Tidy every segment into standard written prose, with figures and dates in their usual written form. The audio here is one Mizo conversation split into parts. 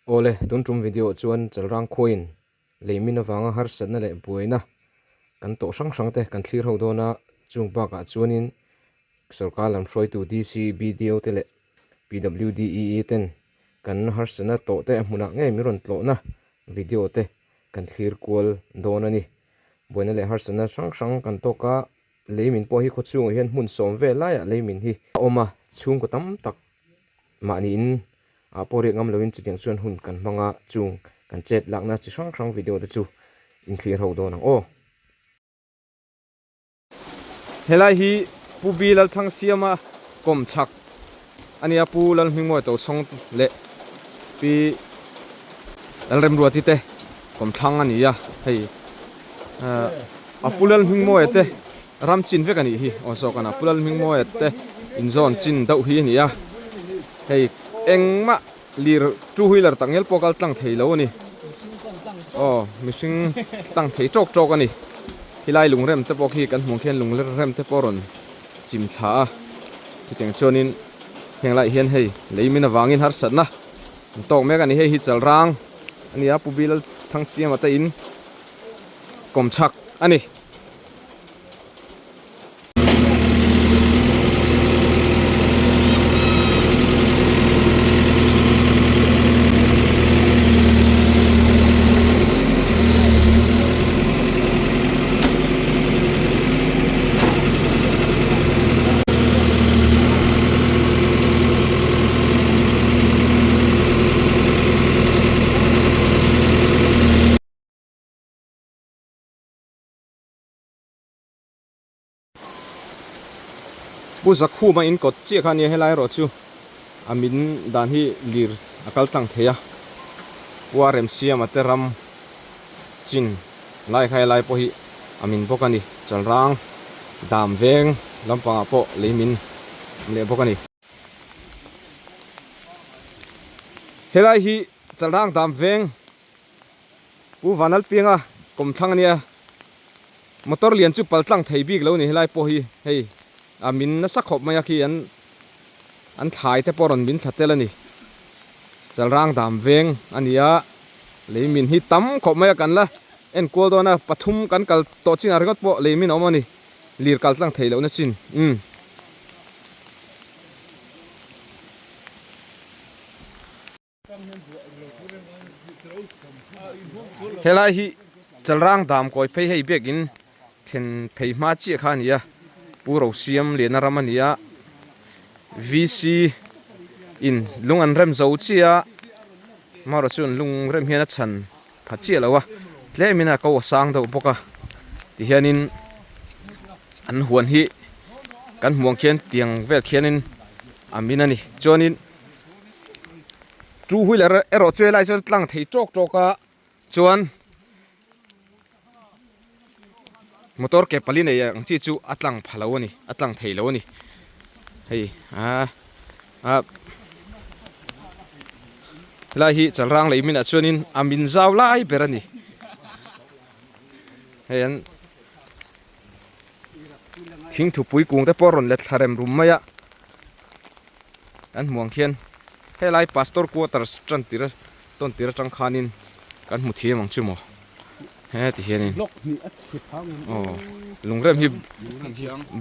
Awle, tun tum video ah chuan Chalrang khuain leimin avanga harsatna leh buaina kan tawh hrang hrang te kan thlir ho dawn a, chung bakah chuanin sorkar lam hruaitu DC, BDO te leh PWDEE ten kan harsatna tawh te a hmunah ngei min rawn tlawhna video te kan thlir kual dawn a ni. Buaina leh harsatna hrang hrang kan tawk a, leimin pawh hi khawchhungah hian hmun sawm vel laiah leimin hi a awm a, chhungkaw tam tak mahniin ah pawh riak ngam loin chutiang chuan hun kan hmang a, chung kan chet lakna chi hrang hrang video te chu inthlir ho dawn ang aw. Helai hi Pu Bi Lalthangsiama kawm chhak a nia, Pu Lalhmingmawia Tochhawng leh Pi Lalremruati te kawmthlang a ni a, hei a Pu Lalhmingmawia te ram chin vek a nih hi aw zawk a na, Pu Lalhmingmawia te inzawn chin deuh hi a ni a, hei engmah lir two wheeler tak ngial pawh kal tlang thei lo a ni aw mihring tlang thei tawk tawk a ni helai lungrem te pawh khi kan hmuh ang khian lungrem te pawh a rawn chim thla a chutiang chuanin heng laiah hian hei lei min avangin harsatna an tawk mek a ni hei hi chalrang a ni a Pu Bilalthangsiama te in kawmchhak a ni. Pu Zakhuma in kawt chiah kha a nia helai erawh chu a min dan hi lir a kal tlang thei a Pu a remsiama te ram chin lai kha helai pawh hi a min bawk a ni Chalrang dam veng lampangah pawh lei min awm leh bawk a ni. Helai hi Chalrang dam veng Pu Vanlalpianga kawmthlang a nia, motor lian chu pal tlang thei bik lo ni helai pawh hi hei a min nasa khawp mai a khi an an thlai te pawh rawn min thla tel a ni. Chalrang dam veng a ni a, lei min hi tam khawp mai a kan la enkual dawn a, pathum kan kal tawh chinah ringawt pawh lei min a awm a ni, lir kal tlang thei lohna chin umm. Helai hi Chalrang dam kawi phei hei biakin thlen phei hma chiah kha a ni a Pu Rosiam Liana ram a ni a VC in lung an rem zo chiah a amaherawhchu chu an lung rem hian a chhan pha chiah lo a tlem in a ko a sang deuh bawk a tihianin an huan hi kan hmuh ang khian tiang vel khianin a min a ni chuanin. Two wheeler erawh chu helai chuan tlang thei tawk tawk a chuan motor ke pali nei ang chi chu a tlang pha lo a ni a tlang thei lo a ni hei ah ah helai hi chalrang lei minah chuanin a min zau lai ber a ni hei an thingthupui kung te pawh a rawn let thla rem rum mai a. Kan hmuh ang khian helai pastor quarters tan tir tawn tir atang khanin kan hmu thiam ang chu maw he ti hianin aw lungrem hi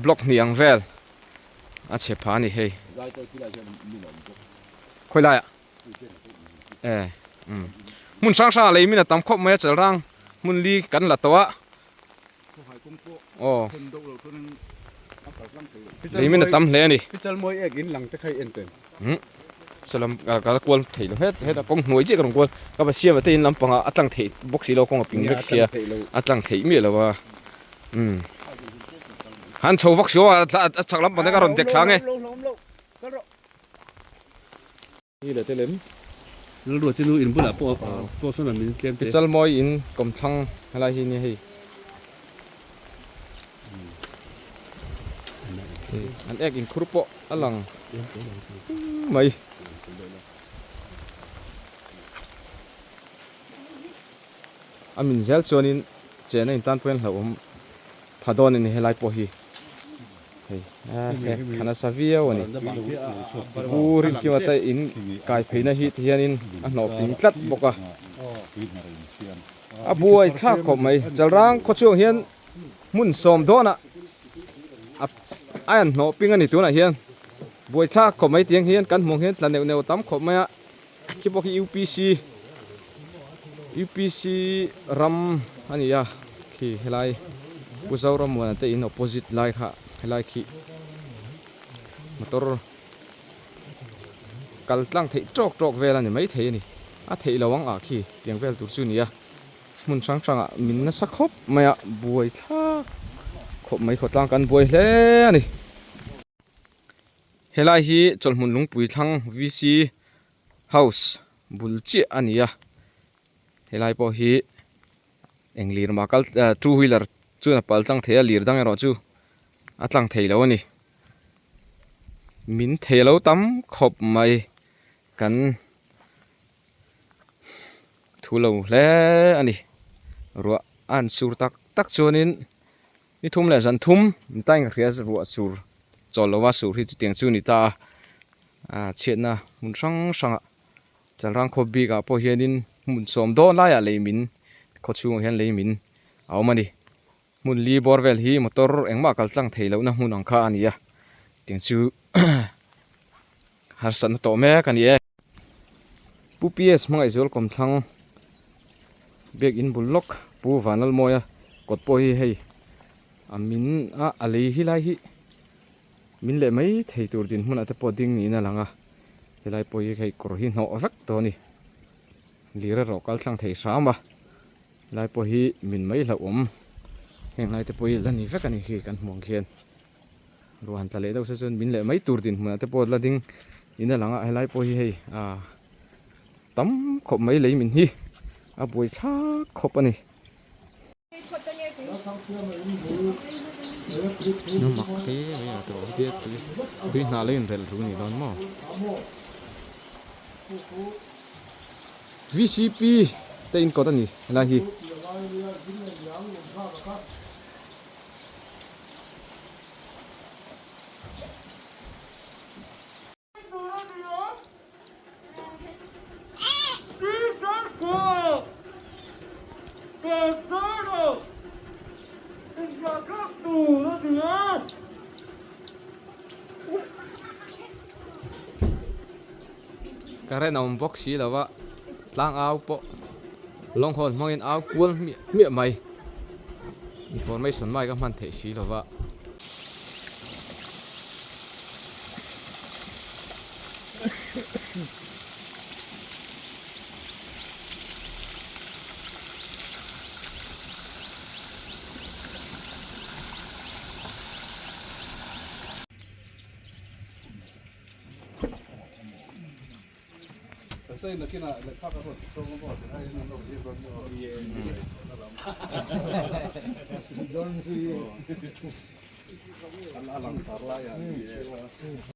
block hnih ang vel a chhe pha a ni hei khawi laiah e umm hmun hrang hrangah lei min a tam khawp mai a chalrang hmun li kan la tawh a. Aw. Lei min a tam hle a ni. Pichal mawi ek in lang te kha i en ten. Hmm. Salam ka la kual thei lo het het a kawng hnuai chiah ka rawn kual. Ka va siam a te in lampang ah a tlang theih bawk si lo kawng a ping vek sia. A tlang theih miah lo a. Hmm. Han chho vak si aw a chhak lampang te ka rawn dek thla ang e. Ni leh te lem. Lalruat chu nu in bulah pawh pawh sawn a min tlem te. Pichal mawi in kawmthlang helai hi nia hei. An ek inkhur pawh a lang mai. A min zel chuanin chena in tan pawhin hlauhawm pha dawn a ni helai pawh hi. Hei a nasa viau a ni. Pu Rinkima te in kai pheina hi ti hianin a hnawh ping tlat bawk a. A buai thlak khawp mai. Chalrang khawchhungah hian hmun sawm dawnah a a han hnawh ping a ni tunah hian. Buai thlak khawp mai tiang hian kan hmuh ang hian tla neuh neuh tam khawp mai a. Khi pawh khi UPC UPC ram a ni a khi helai Pu Zoramuana te in opposite lai kha helai khi motor kal tlang theih tawk tawk vel a ni maithei a ni a theih lo ang ah khi tiang vel tur chu a ni a hmun hrang hrang ah min nasa khawp mai a buai thlak khawp mai khawtlang kan buai hle a ni. Helai hi chawlhmun lungpui thlang VC house bul chiah a ni a helai pawh hi eng lir mah kal ah two wheeler chuan a pal tlang thei a lir dang erawh chu a tlang thei lo a ni min thei lo tam khawp mai kan thu lo hle a ni ruah a han sur tak tak chuanin. Ni thum leh zan thum ni ta in ka hria ruah sur chawl lova sur hi chutiang chu a ni ta a ah chhiatna hmun hrang hrangah Chalrang khaw bikah pawh hianin hmun sawm dawn laiah lei min khaw chhungah hian lei min a awm a ni hmun li bawr vel hi motor engmah kal tlang theih lohna hmun ang kha a ni a tiang chu harsatna tawh mek a ni e. Pu PS Hmangaihzual kawmthlang biakin bul lawk Pu Vanlalmawia kawt pawh hi hei a min a a lei hi lai hi min leh mai thei tur dinhmunah te pawh ding niin a lang a helai pawh hi hei kawr hi hnawh vek tawh a ni lir erawh kal tlang thei hram a helai pawh hi min mai hlauhawm heng lai te pawh hi la ni vek a ni khi kan hmuh ang khian. Ruah han tla leh deuh se chuan min leh mai tur dinhmunah te pawh la ding in a lang a helai pawh hi hei ah tam khawp mai lei min hi a buai thlak khawp a ni. A mak hle mai a tawh hi tui tui hnah lo inrelh ru ni dawn maw. VCP te inkawt a ni helai hi. Current a awm bawk si lo a tlang au pawh lawng hawn hmangin au kual hmiah hmiah mai information mic a hman theih si lo va.